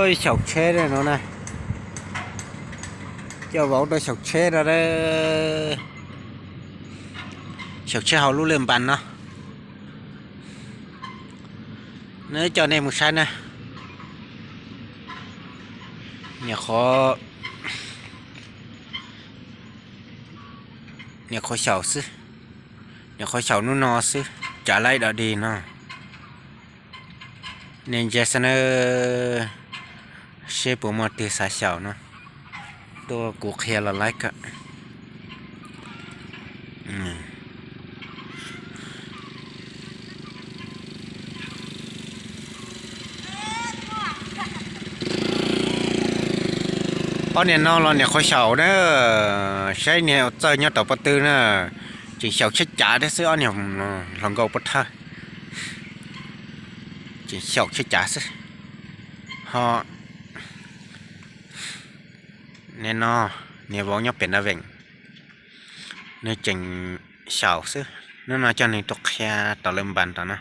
Xyaum tsheb no na, coj vauv rau xyaum tsheb no, xyaum tsheb hauv lub laj npas no. Neb coj nej mus saib na. Niam qhuav, niam qhuav xyaum xwb, niam qhuav xyaum hnub no xwb, tsav laib dog dig no. Nej ntsia saib na, seb puas muaj twg xav xyaum no, tuaj kuv qhia los laib kawm. Ob niag no los niam qhuav xyaum na, saib niag ua txawj nyob rau pob tw na, tseem xyaum tsheb cav thiab xwb, ob niag hluas nkauj pob thawj, tseem xyaum tsheb cav xwb. Ho niag no, niag vauv nyob pem nra veem, nws tseem xyaum xwb, hnub no coj nws tuaj qhia rau laj npas rau na.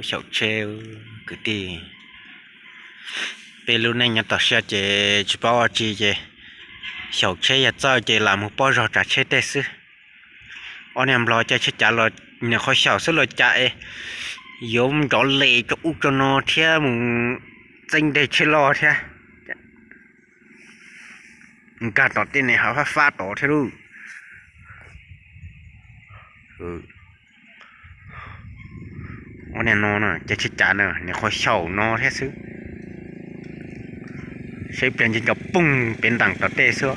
Xyaum tsheb, kwv tij, peb lub neej nyob toj siab ces tsis paub ua tsi ces xyaum tsheb yog txawj ces lam mus pob zog tsav tsheb tej xwb. Ob niag nplog caij tsheb cav los niam qhuav xyaum xwb los cas es yuav nrov les rau ub rau no thiab mus txeeb dej tsheb loj thiab. Nkag tom tej ne hav fab fab tod thiab lauj. Ob niag no caij tsheb cav na niam qhuav xyaum no thiab xwb. Saib ib pliag ntshe cov poog pem ntees tom tej xwb.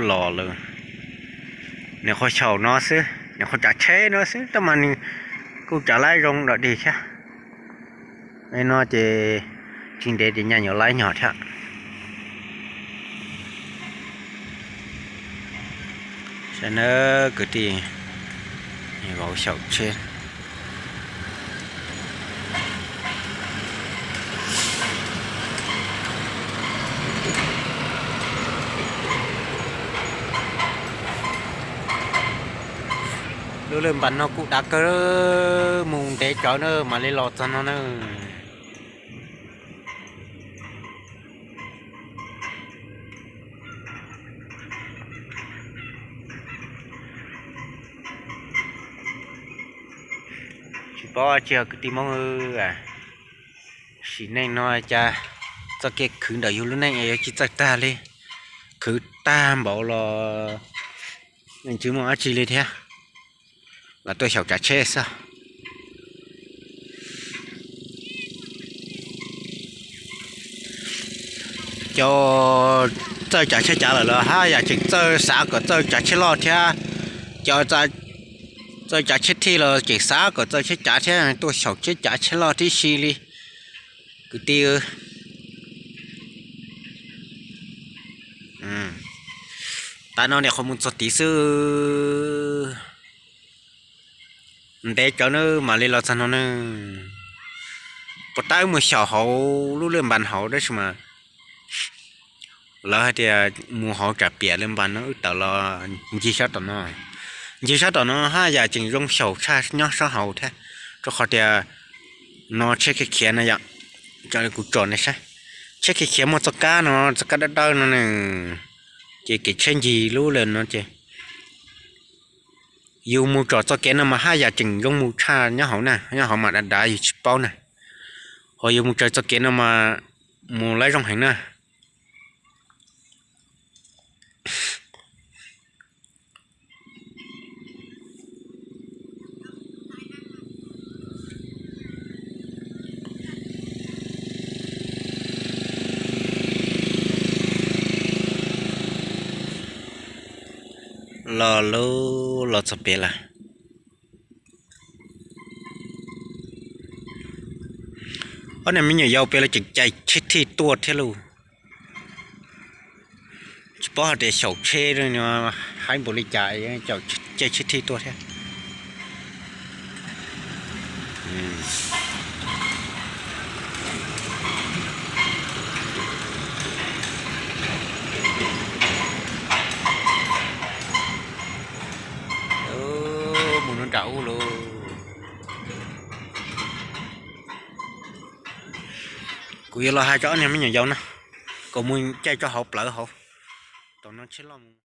Los lawm, niam qhuav xyaum no xwb, niam qhuav tsav tsheb no xwb tab mas nws kuj tsav laib zoo dog dig thiab. No ces tsis ntev ces nyaj yuav laib nyog thiab. Saib nawb kwv tij, vauv xyaum tsheb. Lub laj npas no kuj dav kawg, mus ntev tsawv na mam li los txog no na. Tsis paub tsi kwv tij Hmoob, sim neej no cas txoj kev khwv ntawm yus lub neej yuav tsis txawj tag li, khwv tag npaum los yeej tsis muaj dab tsi li thiab, los tuaj xyaum tsav tsheb xwb. Cov txawj tsav tsheb cav lawm los haj yam tseem txawj xav kom txawj tsav tsheb loj thiab, cov txawj tsav tsheb thij los tseem xav kom txawj tsheb cav thiab, tuaj xyaum tsheb cav tsheb loj tib si li kwv tij. Tav no niam qhuav mus txog tid xwb, ntev tsawv na mam li los txog no na. Puas tab wb mus xyaum hauv lub laj npas hauv tab sis mas lawv hais tias mus hauv tsam piam laj npas no wb tawm los ncig sab tom no, ncig sab tom no haj yam tseem zoo xyaum tshaj nyob sab hauv thiab, rau qhov tias no tsheb khiav khiav no yom, kuv tsom nej saib, tsheb khiav khiav muaj txoj kab no, txoj kab dawb dawb no na, ces kev tsheb ncig lub laj no ces yus mus tsom txoj kev no mas haj yam tseem zoo mus tshaj nyob hauv na, nyob hauv mas dav dav yus tsis paub na, ho yus mus tsom txoj kev no mas mus laib zoo heev na. Los lub los txog pem lawm. Ob niag me nyuam yaus pem los tseem caij tsheb thij tuaj thiab lauj. Tsis paub hais tias xyaum tsheb haib npaum li cas, caij tsheb thij tuaj thiab. Mus no nram ub lauj. Kuv yuav los hais rau ob niag me nyuam yaus na, kom mus caij rau hauv plawv hauv, tom no tsheb loj mus.